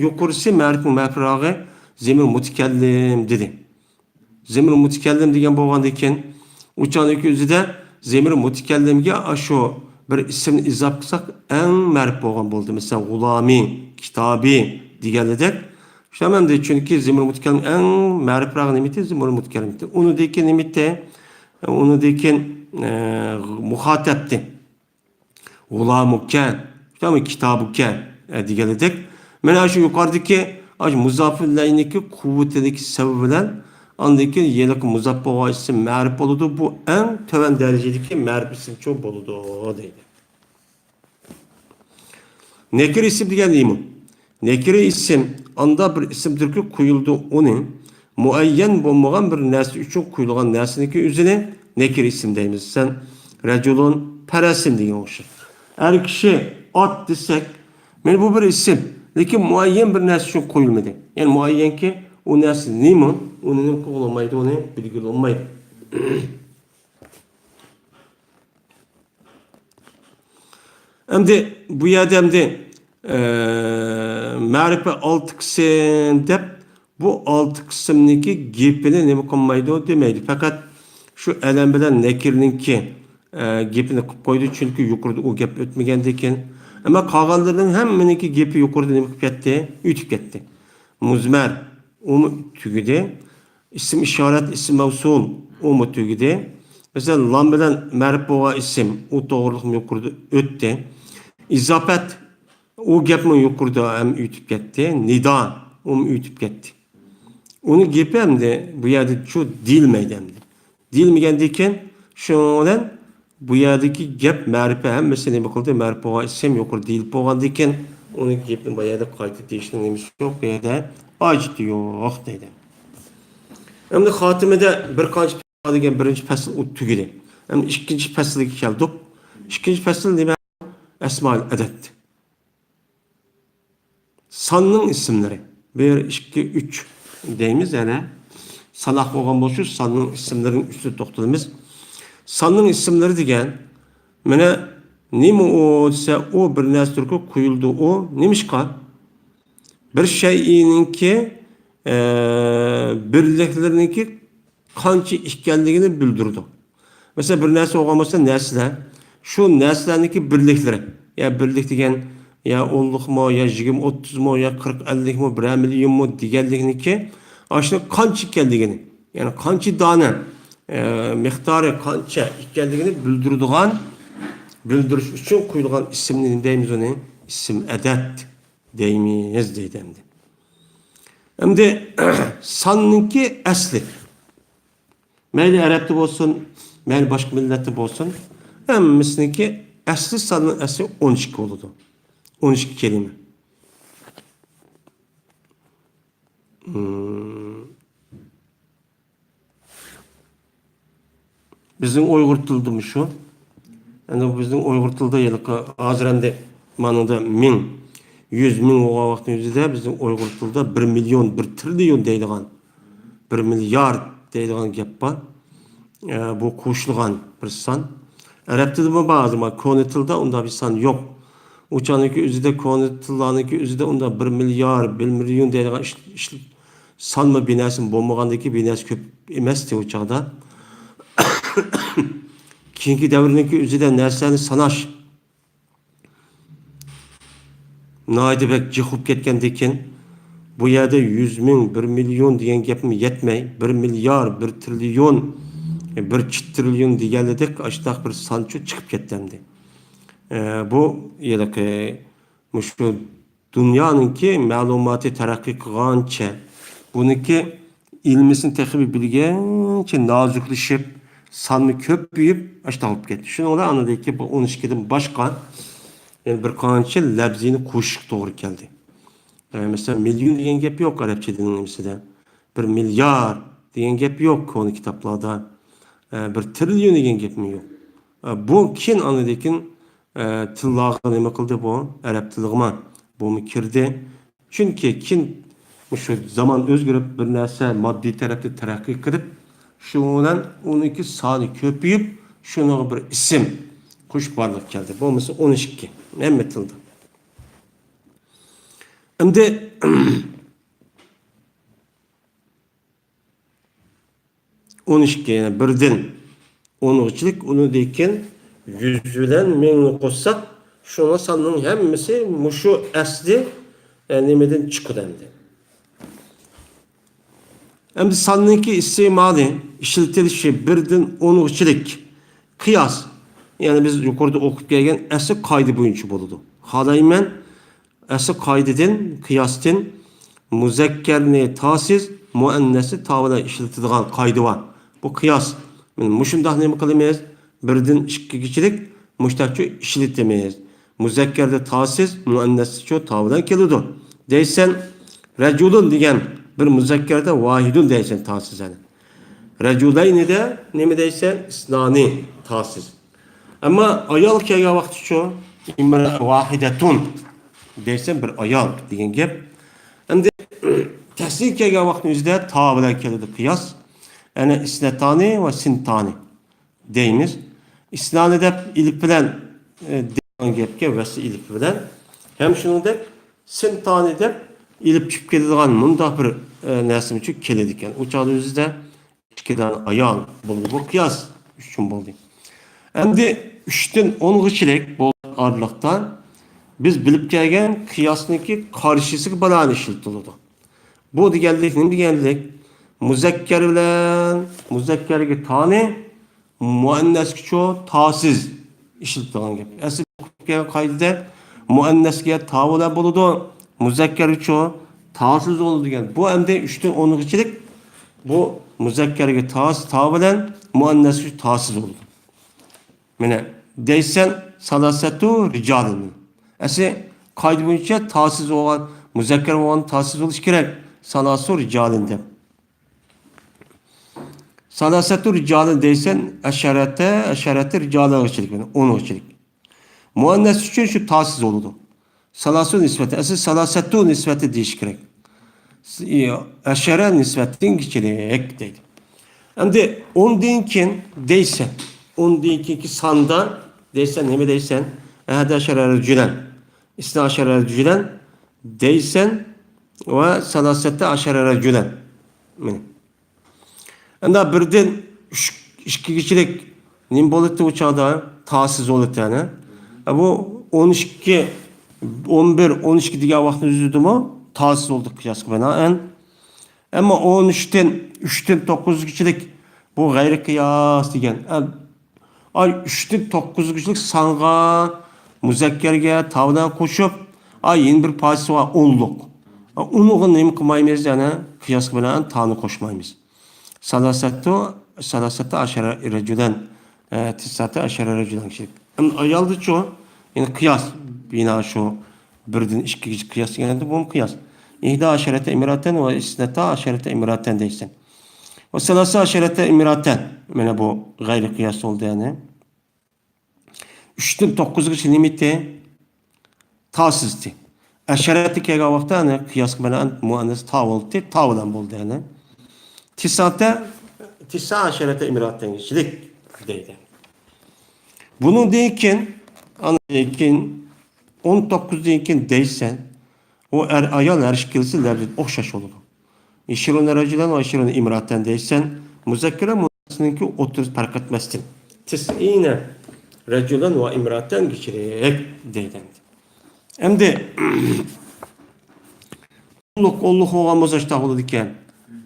يۇقىرىسى مەرىپنىڭ مەرىپراغى زېمىر مۇتەكەللىم دېدى. زېمىر مۇتەكەللىم دېگەن بولغاندىن كېيىن، ئۇ چاغنىڭ ئۆزىدە زېمىر مۇتەكەللىمگە ئاشۇ بىر ئىسىمنى ئىزاپە قىلساق، ئەڭ مەرىپ بولغان بولدى. مەسىلەن، غۇلامى، كىتابى دېگەندەك. شۇ ئەمدى چۈنكى زېمىر مۇتەكەللىم ئەڭ مەرىپراق نېمىتى؟ زېمىر مۇتەكەللىمتى. ئۇنىدىكى نېمىتى؟ ئۇنىدىكى، ئە، مۇخاتەپتى. غۇلامۇكە، شۇنداقمۇ كىتابۇكە، ئە، دېگەنىدەك. مانا شۇ يۇقىرىدىكى، ئاشۇ مۇزاپۇللەينىكى قۇۋۋىتىدىكى سەۋەب بىلەن، ئاندىن كېيىن يەنە مۇزاپ بولغان ئىسىم مەرىپ بولىدۇ. بۇ ئەڭ تۆۋەن دەرىجىدىكى مەرىپ ئىسىمچۇ بولىدۇ، دەيدۇ. نەكىرە ئىسىم دېگەن نېمە؟ نەكىرە ئىسىم ئاندا بىر ئىسىمدۇركى قويۇلىدۇ ئۇنى مۇئەييەن بولمىغان بىر نەرسە ئۈچۈن قويۇلغان نەرسىنىڭكى ئۆزىنى نەكىرە ئىسىم دەيمىز. مەسىلەن، رەجۇلۇن پەرەسىن دېگەن ئوخشاش. ئەر كىشى، ئات دېسەك، مانا بۇ بىر ئىسىم. لېكىن مۇئەييەن بىر نەرسە ئۈچۈن قويۇلمىدى. يەنى مۇئەييەنكى ئۇ نەرسە نېمە؟ ئۇنى نېمە قىلغىلى بولمايدۇ، ئۇنى بىلگىلى بولمايدۇ. ئەمدى بۇ يەردە ئەمدى، ئە، مەرىپە ئالتە قىسىم دەپ، بۇ ئالتە قىسىمنىڭكى گېپىنى نېمە قىلمايدۇ دېمەيدۇ. پەقەت شۇ ئەلەم بىلەن نەكىرنىڭكى، ئە، گېپىنى قىلىپ قويدى، چۈنكى يۇقىرىدا ئۇ گەپ ئۆتمىگەندىكىن. ئەمما قالغانلىرىنىڭ ھەممىنىڭكى گېپى يۇقىرىدا نېمە قىلىپ كەتتى؟ ئۆتۈپ كەتتى. مۇزمەر، ئۇمۇ تۈگىدى. ئىسىم ئىشارەت، ئىسىم مەۋسۇل، ئۇمۇ تۈگىدى. مەسىلەن، لام بىلەن مەرىپ بولغان ئىسىم، ئۇ توغرىلىقمۇ يۇقىرىدا ئۆتتى. ئىزاپەت، ئۇ گەپمۇ يۇقىرىدا ھەم ئۆتۈپ كەتتى. نىدا، ئۇمۇ ئۆتۈپ كەتتى. ئۇنىڭ گېپى ئەمدى بۇ يەردە شۇ دېيىلمەيدۇ ئەمدى. دېيىلمىگەندىكىن، شۇنىڭ بىلەن بۇ يەردىكى گەپ مەرىپە ھەممىسى نېمە قىلدى؟ مەرىپە بولغان ئىسىم يۇقىرىدا دېيىلىپ بولغاندىكىن، ئۇنىڭ گېپىنى بۇ يەردە قايتا دېيىشنىڭ نېمىسى يوق، بۇ يەردە ھاجىتى يوق دەيدۇ. ئەمدى خاتىمىدە بىر قانچە دېگەن بىرىنچى پەسىل ئۇ تۈگىدى. ئەمدى ئىككىنچى پەسىلگە كەلدۇق. ئىككىنچى پەسىل نېمە؟ ئەسمائۇل ئەدەد. ساننىڭ ئىسىملىرى. بىر، ئىككى، ئۈچ دەيمىز يەنە. ساناق بولغان بولسا، ساننىڭ ئىسىملىرىنىڭ ئۈستىدە توختىلىمىز. ساننىڭ ئىسىملىرى دېگەن، مانا نېمە ئۇ دېسە، ئۇ بىر نەرسە تۈركى قويۇلىدۇ. ئۇ نېمىشقا؟ بىر شەيئىنىڭكى، ئە، بىرلىكلىرىنىڭكى قانچە ئىكەنلىكىنى بىلدۈرىدۇ. مەسىلەن، بىر نەرسە بولغان بولسا، نەرسىلەر، شۇ نەرسىلەرنىڭكى بىرلىكلىرى، يا بىرلىك دېگەن، يا ئونلۇقمۇ، يا يىگىرمە، ئوتتۇزمۇ، يا قىرىق، ئەللىكمۇ، بىرەر مىليونمۇ دېگەنلىكنىكى، ئاشۇنىڭ قانچە ئىكەنلىكىنى، يەنى قانچە دانە، ئە، مىقدارى قانچە ئىكەنلىكىنى بىلدۈرىدىغان، بىلدۈرۈش ئۈچۈن قويۇلغان ئىسىمنى نېمە دەيمىز ئۇنى؟ ئىسىم ئەدەد دەيمىز دەيدۇ ئەمدى. ئەمدى ساننىڭكى ئەسلى. مەيلى ئەرەبتە بولسۇن، مەيلى باشقا مىللەتتە بولسۇن، ھەممىسىنىڭكى ئەسلى، ساننىڭ ئەسلى ئون ئىككى بولىدۇ. ئون ئىككى كەلىمە. مم. بىزنىڭ ئۇيغۇر تىلىدىمۇ شۇ. ئەمدى بىزنىڭ ئۇيغۇر تىلىدا ھېلىقى ھازىر ئەمدى مانىڭدا مىڭ، يۈز مىڭ بولغان ۋاقىتنىڭ ئۆزىدە بىزنىڭ ئۇيغۇر تىلىدا بىر مىليون، بىر تىرىليون دەيدىغان، بىر مىليارد دەيدىغان گەپ بار. ئە، بۇ قوشۇلغان بىر سان. ئەرەب تىلىدىمۇ بار ھازىر، مانا كونا تىلدا ئۇنداق بىر سان يوق. ئۇ چاغنىڭكى ئۆزىدە، كونا تىللارنىڭكى ئۆزىدە ئۇنداق بىر مىليار، بىر مىليون دەيدىغان ئىش، ئىش، سانمۇ بىنەسىمۇ بولمىغاندىكى بىنەسى كۆپ ئەمەستى ئۇ چاغدا. كېيىنكى دەۋرنىڭكى ئۆزىدە نەرسىلەرنى ساناش ناھايىتى بەك جىق بولۇپ كەتكەندىكىن، بۇ يەردە يۈز مىڭ، بىر مىليون دېگەن گەپمۇ يەتمەي، بىر مىليار، بىر تىرىليون، بىر چىتىرىليون دېگەنلىدەك ئاشۇنداق بىر سانچۇ چىقىپ كەتتى ئەمدى. ئە، بۇ ھېلىقى مۇشۇ دۇنيانىڭكى مەلۇماتى تەرەققىي قىلغانچە، بۇنىڭكى ئىلمىسىنى تېخىمۇ بىلگەنچە نازۇكلىشىپ، سانمۇ كۆپىيىپ، ئاشۇنداق بولۇپ كەتتى. شۇنىڭ بىلەن ئاندىن كېيىن بۇ ئون ئىككىدىن باشقا يەنە بىر قانچە لەپزىنى قوشۇشقا توغرا كەلدى. ئە، مەسىلەن، مىليون دېگەن گەپ يوق ئەرەبچە تىلنىڭ نېمىسىدە. بىر مىليار دېگەن گەپ يوق كونا كىتابلاردا. ئە، بىر تىرىليون دېگەن گەپمۇ يوق. ئە، بۇ كېيىن ئاندىن كېيىن، ئە، تىللارغا نېمە قىلدى بۇ؟ ئەرەب تىلىغىمۇ بۇمۇ كىردى. چۈنكى كېيىن، مۇشۇ زامان ئۆزگىرىپ، بىر نەرسە ماددىي تەرەپتە تەرەققىي قىلىپ، شۇنىڭ بىلەن ئۇنىڭكى سانى كۆپىيىپ، شۇنىڭغا بىر ئىسىم قوشۇپ بارلىققا كەلدى. بولمىسا ئون ئىككى. ھەممە تىلدا. ئەمدى ئون ئىككى، يەنى بىردىن ئونغىچىلىك، ئۇنىڭدىن كېيىن يۈز بىلەن مىڭنى قوشساق، شۇڭا ساننىڭ ھەممىسى مۇشۇ ئەسلى، ئە، نېمىدىن چىقىدۇ ئەمدى. ئەمدى ساننىڭكى ئىستېمالى، ئىشلىتىلىشى بىردىن ئونغىچىلىك قىياس. يەنى بىز يۇقىرىدا ئوقۇپ كەلگەن ئەسلى قائىدە بويىچە بولىدۇ. خالايمەن، ئەسلى قائىدىدىن، قىياستىن مۇزەككەرنى تاسىز، مۇئەننەسنى تا بىلەن ئىشلىتىدىغان قائىدە بار. بۇ قىياس. مانا مۇشۇنداق نېمە قىلىمىز؟ بىردىن ئىككىگىچىلىك مۇشتەكچۇ ئىشلىتىمىز. مۇزەككەردە تاسىز، مۇئەننەستىچۇ تا بىلەن كېلىدۇ. دەيسەن، رەجۇلۇن دېگەن بىر مۇزەككەردە ۋاھىدۇن دەيسەن تاسىز ئەنە. رەجۇلەينىدە نېمە دەيسەن؟ ئىسنانى تاسىز. ئەمما ئايال كەلگەن ۋاقتىچۇ، ئىمرا ۋاھىدەتۇن دەيسەن بىر ئايال دېگەن گەپ. ئەمدى تەسنىيە كەلگەن ۋاقىتنىڭ ئۆزىدە تا بىلەن كېلىدۇ قىياس. ئەنە ئىسنەتانى ۋە سىنتانى دەيمىز. ئىسنانى دەپ ئېلىپ بىلەن، ئە، دەيدىغان گەپكە ۋەسلى ئېلىپ بىلەن. ھەم شۇنىڭدەك سىنتانى دەپ ئېلىپ چىقىپ كېتىدىغان مۇنداق بىر، ئە، نەرسىمۇچۇ كېلىدىكەن. ئۇ چاغدا ئۆزىدە ئىككى دانە ئايال بولدى. بۇ قىياس ئۈچۈن بولدى. ئەمدى ئۈچتىن ئونغىچىلىك بولغان ئارىلىقتا بىز بىلىپ كەلگەن قىياسنىڭكى قارشىسىغا بىلەن ئىشلىتىلىدۇ. بۇ دېگەنلىك نېمە دېگەنلىك؟ مۇزەككەر بىلەن مۇزەككەرگە تانى، مۇئەننەسكىچۇ تاسىز ئىشلىتىدىغان گەپ. ئەسلى قائىدىدە مۇئەننەسكە تا بىلەن بولىدۇ، مۇزەككەرگىچۇ تاسىز بولىدۇ دېگەن. بۇ ئەمدى ئۈچتىن ئونغىچىلىك بۇ مۇزەككەرگە تاسىز تا بىلەن، مۇئەننەسكە تاسىز بولىدۇ. مانا، دەيسەن سالاسەتۇ رىجالىن. ئەسلى قائىدە بويىچە تاسىز بولغان، مۇزەككەر بولغان تاسىز بولۇشى كېرەك. سالاسۇ رىجالىن دەپ. سالاسەتۇ رىجالىن دەيسەن، ئەشەرەتە، ئەشەرەتە رىجالىنغىچىلىك، مانا، ئونغىچىلىك. مۇئەننەس ئۈچۈن شۇ تاسىز بولىدۇ. سالاسۇ نىسبەتى، ئەسلى سالاسەتۇ نىسبەتى دېيىش كېرەك. ئەشەرە نىسبەتىدىن كىچىرەك دەيدۇ. ئەمدى ئوندىن كېيىن دەيسەن، ئوندىن كېيىنكى ساندا دەيسەن، نېمە دەيسەن؟ ئەھەدە ئەشەرە رەجۇلەن، ئىسنا ئەشەرە رەجۇلەن دەيسەن ۋە سالاسەتە ئەشەرە رەجۇلەن. مانا. ئەمدى بىردىن ئۈچ، ئىككىگىچىلىك نېمە بولاتتى ئۇ چاغدا؟ تاسىز بولاتتى، يەنى. ئە، بۇ ئون ئىككى، ئون بىر، ئون ئىككى دېگەن ۋاقىتنى ئۆزىدىمۇ تاسىز بولدى قىياسقا بىنائەن. ئەمما ئون ئۈچتىن، ئۈچتىن توققۇزغىچىلىك بۇ غەيرىي قىياس دېگەن. ئە، ئاي، ئۈچتىن توققۇزغىچىلىك سانغا مۇزەككەرگە تا بىلەن قوشۇپ، ئاي، يەنە بىر پارچىسى بار، ئونلۇق. ئە، ئۇنىڭغا نېمە قىلمايمىز؟ يەنە قىياسقا بىنائەن تانى قوشمايمىز. سالاسەتۇ، سالاسەتە ئەشەرە رەجۇلەن، ئە، تىسساتە ئەشەرە رەجۇلەن كىشىلىك. ئەمدى ئايالدىچۇ؟ يەنى قىياس، بىنا شۇ بىردىن ئىككىگىچە قىياس دېگەندە بۇمۇ قىياس. ئىھدا ئەشەرەتە ئىمراتەن ۋە ئىسنەتا ئەشەرەتە ئىمراتەن دەيسەن. ۋە سالاسە ئەشەرەتە ئىمراتەن. مانا بۇ غەيرىي قىياس بولدى، يەنى. ئۈچتىن توققۇزغىچە نېمىتى؟ تاسىزتى. ئەشەرەتە كەلگەن ۋاقىتتا، يەنى قىياسقا بىنائەن مۇئەننەس تا بولدى، تا بىلەن بولدى، يەنى. تىساتە، تىسا ئەشەرەتە ئىمراتەنگىچىلىك دەيدۇ. بۇنىڭدىن كېيىن، ئاندىن كېيىن ئون توققۇزدىن كېيىن دەيسەن، ئۇ ئەر، ئايال ھەر ئىككىلىسى لەۋزىدە ئوخشاش بولىدۇ. ئىشرۇنە رەجۇلەن ۋە ئىشرۇنە ئىمراتەن دەيسەن، مۇزەككەر ۋە مۇئەننەسنىڭكى ئوتتۇرىسى پەرق ئەتمەستىن. تىسئىنە رەجۇلەن ۋە ئىمراتەنگىچىلىك دەيدۇ. ئەمدى ئونلۇق، ئونلۇق بولغان بولسا شۇنداق بولىدىكەن.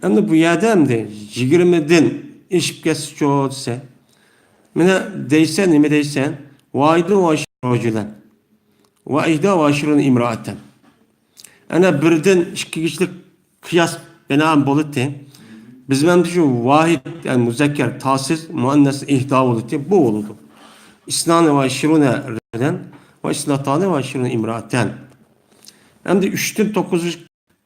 ئەمدى بۇ يەردە ئەمدى يىگىرمىدىن ئېشىپ كەتسىچۇ دېسە. مانا دەيسەن، نېمە دەيسەن؟ ۋاھىدۇن ۋە ئىشرۇنە رەجۇلەن ۋە ئىھدا ۋە ئىشرۇنە ئىمراتەن. ئەنە بىردىن ئىككىگىچىلىك قىياس بىنائەن بولىدۇ. بىز مەن شۇ ۋاھىد، يەنى مۇزەككەر تاسىز، مۇئەننەس ئىھدا بولىدۇ. بۇ بولىدۇ. ئىسنانى ۋە ئىشرۇنە رەجۇلەن ۋە ئىسناتانى ۋە ئىشرۇنە ئىمراتەن. ئەمدى ئۈچتىن توققۇز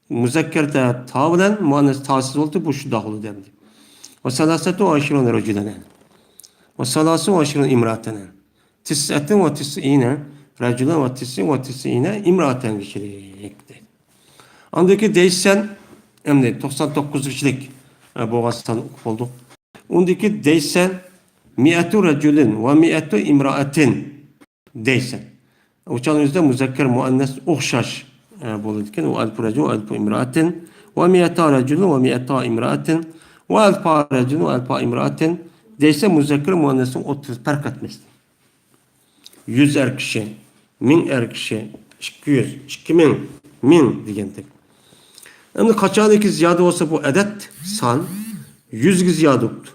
مۇزەككەر تا، تا بىلەن مۇئەننەس تاسىز بولدى، بۇ شۇنداق بولدى ئەمدى. ۋە سالاسەتۇ ۋە ئىشرۇنە رەجۇلەن. ۋە سالاسۇ ۋە ئىشرۇنە ئىمراتەن. تىسئەتىن ۋە تىسئىنە رەجۇلەن ۋە تىسئىن ۋە تىسئىنە ئىمراتەنگىچىلىك دەيدۇ. ئاندىن كېيىن دەيسەن، ئەمدى توقسان توققۇزغىچىلىك، ئە، بولغان سان ئوقۇپ بولدۇق. ئۇندىكى دەيسەن، مىئەتۇ رەجۇلىن ۋە مىئەتۇ ئىمرائەتىن دەيسەن. ئۇچان ئۆزىدە مۇزەككەر مۇئەننەس ئوخشاش، ئە، بولىدىكەن. ۋە ئەلفۇ رەجۇلىن ۋە ئەلفۇ ئىمرائەتىن ۋە مىئەتا رەجۇلىن ۋە مىئەتا ئىمرائەتىن ۋە ئەلفا رەجۇلىن ۋە ئەلفا ئىمرائەتىن دەيسە، مۇزەككەر مۇئەننەسنىڭ ئوتتۇرىسى پەرق ئەتمەس. يۈز ئەر كىشى، مىڭ ئەر كىشى، ئىككى يۈز، ئىككى مىڭ، مىڭ دېگەندەك. ئەمدى قاچانكى زىيادە بولسا بۇ ئەدەد، سان، يۈزگە زىيادە بوپتۇ.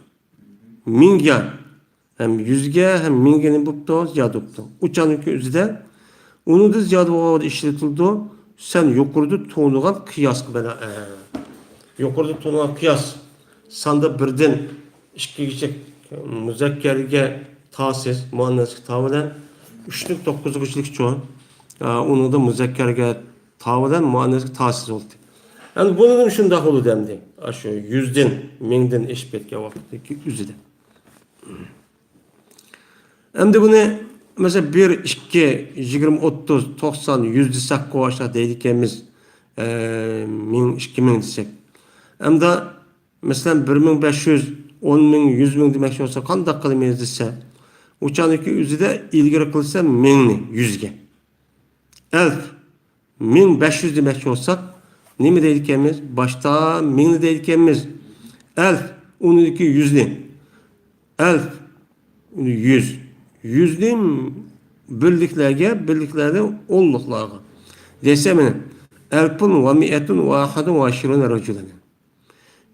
مىڭگە ھەم يۈزگە ھەم مىڭگە نېمە بوپتۇ؟ زىيادە بوپتۇ. ئۇچانكى ئۆزىدە ئۇنىڭدا زىيادە بولغان ئىشلىتىلىدۇ. سەن يۇقىرىدا تونۇلغان قىياسقا بىنائەن. يۇقىرىدا تونۇلغان قىياس ساندا بىردىن ئىككىگىچە مۇزەككەرگە تاسىز، مۇئەننەسكە تا بىلەن ئۈچتىن توققۇزغىچىلىكچۇ؟ ئۇنىڭدا مۇزەككەرگە تا بىلەن مۇئەننەسكە تاسىز بولدى. ئەمدى بۇنىمۇ شۇنداق بولىدۇ ئەمدى. ئاشۇ يۈزدىن، مىڭدىن ئېشىپ كەتكەن ۋاقىتتىكى ئۆزىدە. ئەمدى بۇنى، مەسىلەن، بىر، ئىككى، يىگىرمە، ئوتتۇز، توقسان، يۈز دېسەككۇ، ئاشۇنداق دەيدىكەنمىز. ئە، مىڭ، ئىككى مىڭ دېسەك. ئەمدى، مەسىلەن، بىر مىڭ بەش يۈز، ئون مىڭ، يۈز مىڭ دېمەكچى بولسا، قانداق قىلىمىز دېسە، ئۇچانكى ئۆزىدە ئىلگىرى قىلسا مىڭنى يۈزگە. ئەلف، مىڭ بەش يۈز دېمەكچى بولساق، نېمە دەيدىكەنمىز؟ باشتا مىڭنى دەيدىكەنمىز. ئەلف، ئۇنىڭدىكى يۈزنى. ئەلف، يۈز. يۈزنى بىرلىكلەرگە، بىرلىكلەردىن ئونلۇقلارغا. دېسە مانا، ئەلفۇن ۋە مىئەتۇن ۋە ئەھەدۇن ۋە ئىشرۇنە رەجۇلەن.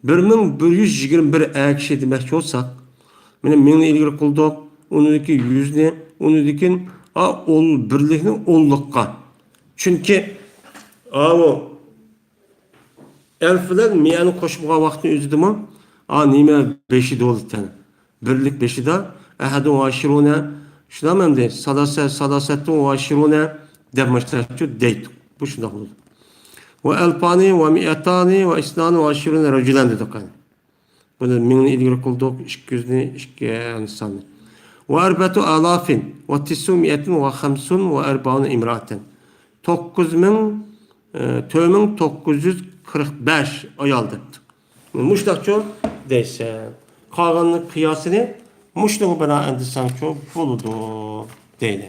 بىر مىڭ بىر يۈز يىگىرمە بىر ئەر كىشى دېمەكچى بولساق، مانا مىڭنى ئىلگىرى قىلدۇق، ئۇنىڭدىكى يۈزنى، ئۇنىڭدىكى ئا، ئون بىرلىكنى ئونلۇققا. چۈنكى ئاۋۇ ئەلف بىلەن مىئەنى قوشۇپ بولغان ۋاقىتنىڭ ئۆزىدىمۇ، ئا، نېمە بېشى دولىتەن. بىرلىك بېشىدا ئەھەدۇن ۋە ئىشرۇنە، شۇنداقمۇ ئەمدى سالاسە-، سالاسەتتۇن ۋە ئىشرۇنە دەپ ماشۇنداقچۇ دەيتتۇق. بۇ شۇنداق بولىدۇ. ۋە ئەلفانى ۋە مىئەتانى ۋە ئىسنانى ۋە ئىشرۇنە رەجۇلەن دېدۇق. بۇنى مىڭنى ئىلگىرى قىلدۇق، ئىككى يۈزنى ئىككى سانى. ۋە ئەربەتۇ ئالافىن ۋە تىسۇ مىئەتىن ۋە خەمسۇن ۋە ئەرباۇن ئىمرائەتەن. توققۇز مىڭ، ئە، تۆت مىڭ توققۇز يۈز قىرىق بەش ئايال دەپتۇ. مۇشۇنداقچۇ دەيسەن. قالغاننىڭ قىياسىنى مۇشۇنىڭغا بىنائەن دېسەڭچۇ بولىدۇ دەيدۇ.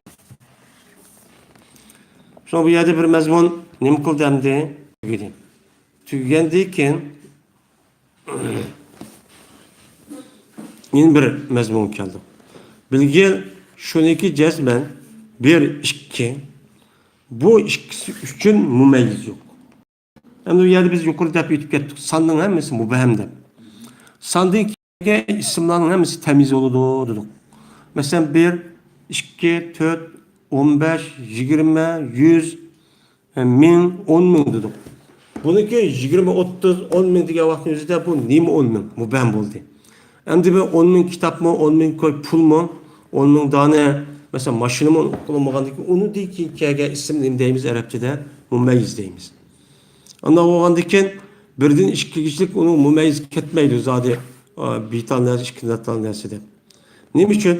شۇڭا بۇ يەردە بىر مەزمۇن نېمە قىلدى ئەمدى؟ تۈگىدى. تۈگىگەندىن كېيىن يەنە بىر مەزمۇنغا كەلدۇق. بىلگىل شۇنىكى جەزمەن بىر، ئىككى، بۇ ئىككىسى ئۈچۈن مۇمەييىز يوق. ئەمدى بۇ يەردە بىز يۇقىرىدا دەپ ئۆتۈپ كەتتۇق، ساننىڭ ھەممىسى مۇبھەم دەپ. ساندىن كېيىنكى ئىسىملارنىڭ ھەممىسى تەميىز بولىدۇ دېدۇق. مەسىلەن، بىر، ئىككى، تۆت، ئون بەش، يىگىرمە، يۈز، مىڭ، ئون مىڭ دېدۇق. بۇنىڭكى يىگىرمە، ئوتتۇز، ئون مىڭ دېگەن ۋاقىتنىڭ ئۆزىدە بۇ نېمە ئون مىڭ؟ مۇبھەم بولدى. ئەمدى بۇ ئون مىڭ كىتابمۇ، ئون مىڭ كوي پۇلمۇ، ئون مىڭ دانە، مەسىلەن، ماشىنىمۇ قىلىنمىغاندىن كېيىن، ئۇنىڭدىن كېيىن كەلگەن ئىسىم نېمە دەيمىز ئەرەبچىدە؟ مۇمەييىز دەيمىز. ئانداق بولغاندىن كېيىن، بىردىن ئىككىگىچىلىك ئۇنىڭ مۇمەييىز كەتمەيدۇ زادى، ئا، بىتال نەرسە، ئىككى داتال نەرسە دەپ. نېمە ئۈچۈن؟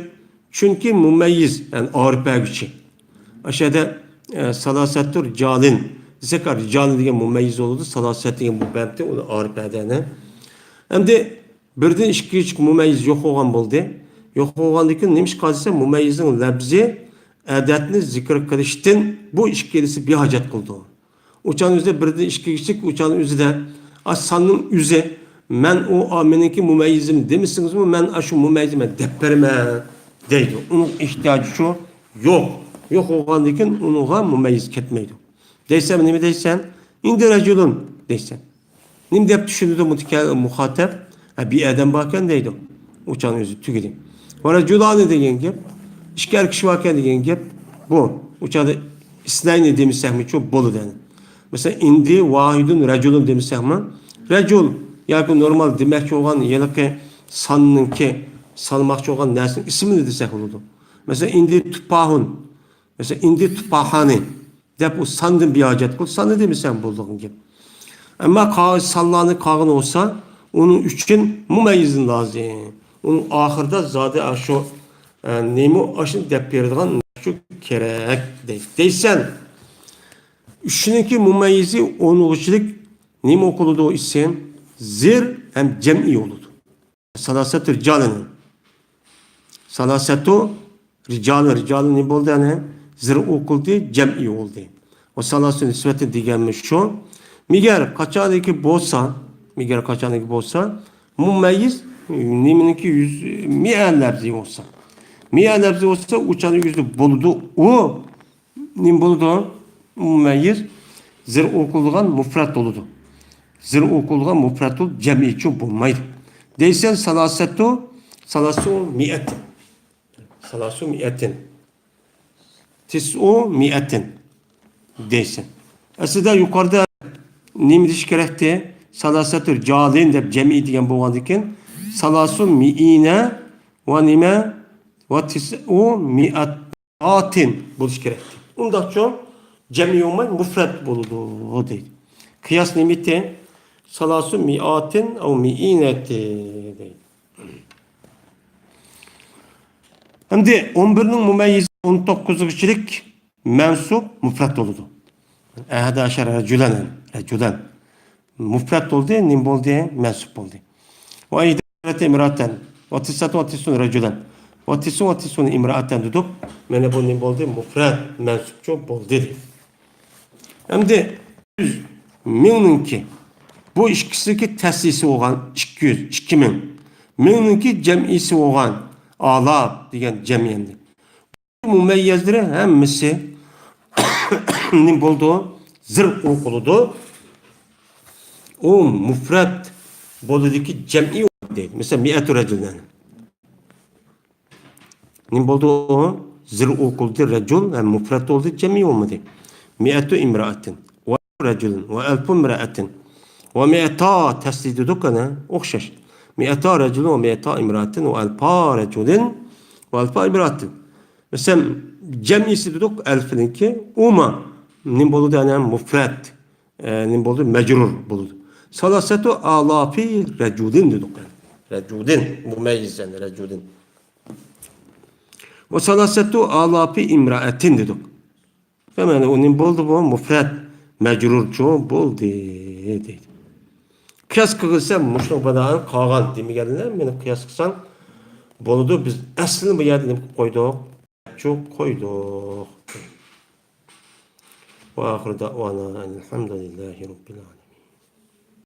چۈنكى مۇمەييىز، يەنى ئارىپەگۈچى. ئاشۇ يەردە، ئە، سالاسەتتۇ رىجالىن دېسەك، رىجالىن دېگەن مۇمەييىز بولىدۇ، سالاسەت دېگەن مۇبھەمتى، ئۇنى ئارىپەدەنە. ئەمدى بىردىن ئىككىگىچە مۇمەييىز يوق بولغان بولدى. يوق بولغاندىن كېيىن نېمە ئىش قالدى دېسە، مۇمەييىزنىڭ لەپزى ئەدەدنى زىكىر قىلىشتىن بۇ ئىككىلىسى بىھاجەت قىلىدۇ. ئۇچان ئۆزىدە بىردىن ئىككىگىچىلىك، ئۇچان ئۆزىدە، ئا، ساننىڭ ئۆزى، مەن ئۇ، ئا، مېنىڭكى مۇمەييىزىم دېمىسىڭىزمۇ، مەن ئاشۇ مۇمەييىزنى مەن دەپ بېرىمەن دەيدۇ. ئۇنىڭ ئېھتىياجى شۇ يوق. يوق بولغاندىن كېيىن ئۇنىڭغا مۇمەييىز كەتمەيدۇ. دەيسەن، نېمە دەيسەن؟ ئىندى رەجۇلۇن دەيسەن. نېمە دەپ چۈشىنىدۇ مۇتىكە-، مۇخاتەب؟ ھە، بىر ئادەم باركەن دەيدۇ. ئۇچان ئۆزى تۈگىدى. ۋە رەجۇلانى دېگەن گەپ، ئىككى ئەر كىشى باركەن دېگەن گەپ بۇ. ئۇچاندا ئىسنەينى دېمىسەكمۇچۇ بولىدۇ. مەسىلەن، ئىندى ۋاھىدۇن رەجۇلۇن دېمىسەكمۇ، رەجۇل ياكى نورمال دېمەكچى بولغان ھېلىقى ساننىڭكى، سانىماقچى بولغان نەرسىنىڭ ئىسمىنى دېسەك بولىدۇ. مەسىلەن، ئىندى تۇپاھۇن. مەسىلەن، ئىندى تۇپاھانى دەپ ئۇ ساندىن بىھاجەت قىل، ساننى دېمىسەڭ بولىدىغان گەپ. ئەمما قا-، سانلارنى قالغىنى بولسا، ئۇنىڭ ئۈچۈن مۇمەييىزنى لازىم. ئۇنىڭ ئاخىرىدا زادى ئاشۇ، ئە، نېمە ئاشۇنى دەپ بېرىدىغان نەرسە كېرەك دەي-، دەيسەن. ئۈچنىڭكى مۇمەييىزى ئونغىچىلىك نېمە ئوقۇلىدۇ ئىسىم؟ زىر ھەم جەمئىي بولىدۇ. سالاسەتۇ رىجالىنى. سالاسەتۇ رىجالى، رىجالى نېمە بولدى؟ يەنى زىر ئوقۇلدى، جەمئىي بولدى. ۋە سالاسۇ نىسۋەتى دېگەنمىز شۇ. مىگەر قاچانكى بولسا، مىگەر قاچانكى بولسا، مۇمەييىز نېمىنىڭكى يۈز، مىئە لەپزى بولسا. مىئە لەپزى بولسا، ئۇ چاغدا يۈزلۈك بولىدۇ. ئۇ نېمە بولىدۇ؟ مۇمەييىز زىر ئوقۇلىدىغان مۇفرەت بولىدۇ. زىر ئوقۇلىدىغان مۇفرەتۇل جەمئىيچۇ بولمايدۇ. دەيسەن سالاسەتۇ، سالاسۇ مىئەتىن. سالاسۇ مىئەتىن. تىسئۇ مىئەتىن دەيسەن. ئەسلىدە يۇقىرىدا نېمە دېيىش كېرەكتى؟ سالاسەتۇ رىجالىن دەپ جەمئىي دېگەن بولغاندىكىن، سالاسۇ مىئىنە ۋە نېمە؟ ۋە تىسئۇ مىئەتىن بولۇش كېرەكتى. ئۇنداقچۇ جەمئىي بولماي مۇفرەت بولىدۇ دەيدۇ. قىياس نېمىتى؟ سالاسۇ مىئاتىن ئەۋ مىئىنەتى دەيدۇ. ئەمدى ئون بىرنىڭ مۇمەييىزى ئون توققۇزغىچىلىك مەنسۇب مۇفرەت بولىدۇ. ئەھەدە ئەشەر رەجۇلەن، رەجۇلەن. مۇفرەت بولدى، نېمە بولدى؟ مەنسۇب بولدى. ۋە ئىھدە ئىمراتەن، ۋە تىسئەتۇ ۋە تىسئۇن رەجۇلەن، ۋە تىسئۇ ۋە تىسئۇن ئىمرائەتەن دېدۇق. مانا بۇ نېمە بولدى؟ مۇفرەت، مەنسۇبچۇ بولدى. ئەمدى مىڭنىڭكى، بۇ ئىككىسىنىڭكى تەسلىسى بولغان ئىككى يۈز، ئىككى مىڭ. مىڭنىڭكى جەمئىسى بولغان ئالاپ دېگەن جەمئىي ئەمدى. مۇمەييەزلىرى ھەممىسى نېمە بولىدۇ؟ زىر ئوقۇلىدۇ. ئۇ مۇفرەت بولىدىكى جەمئىي دەيدۇ. مەسىلەن، مىئەتۇ رەجۇلەن. نېمە بولدى ئۇ؟ زىر ئوقۇلدى، رەجۇل ھەم مۇفرەت بولدى، جەمئىي بولمىدى. مىئەتۇ ئىمرائەتىن ۋە رەجۇلىن ۋە ئەلفۇ ئىمرائەتىن ۋە مىئەتا تەسلىي دېدۇق ئەنە، ئوخشاش. مىئەتا رەجۇلىن ۋە مىئەتا ئىمرائەتىن ۋە ئەلفا رەجۇلىن ۋە ئەلفا ئىمرائەتىن. مەسىلەن، جەمئىيسى دېدۇق ئەلفنىڭكى، ئۇما نېمە بولىدۇ؟ يەنى مۇفرەت، ئە، نېمە بولىدۇ؟ مەجرۇر بولىدۇ. سالاسەتۇ ئالاپى رەجۇلىن دېدۇق. رەجۇلىن، مۇمەييىز، يەنى رەجۇلىن. ۋە سالاسەتۇ ئالاپى ئىمرائەتىن دېدۇق. يەنى ئۇ نېمە بولدى بۇ؟ مۇفرەت، مەجرۇرچۇ بولدى دەيدۇ. قىياس قىلغىنىسە مۇشۇنىڭ بىنائەن قالغان دېمىگەنلەر، مېنى قىياس قىلساڭ بولىدۇ. بىز ئەسلىنى بۇ يەردە نېمە قىلىپ قويدۇق؟ چۇ قويدۇق. وآخر دعوانا أن الحمد لله رب العالمين.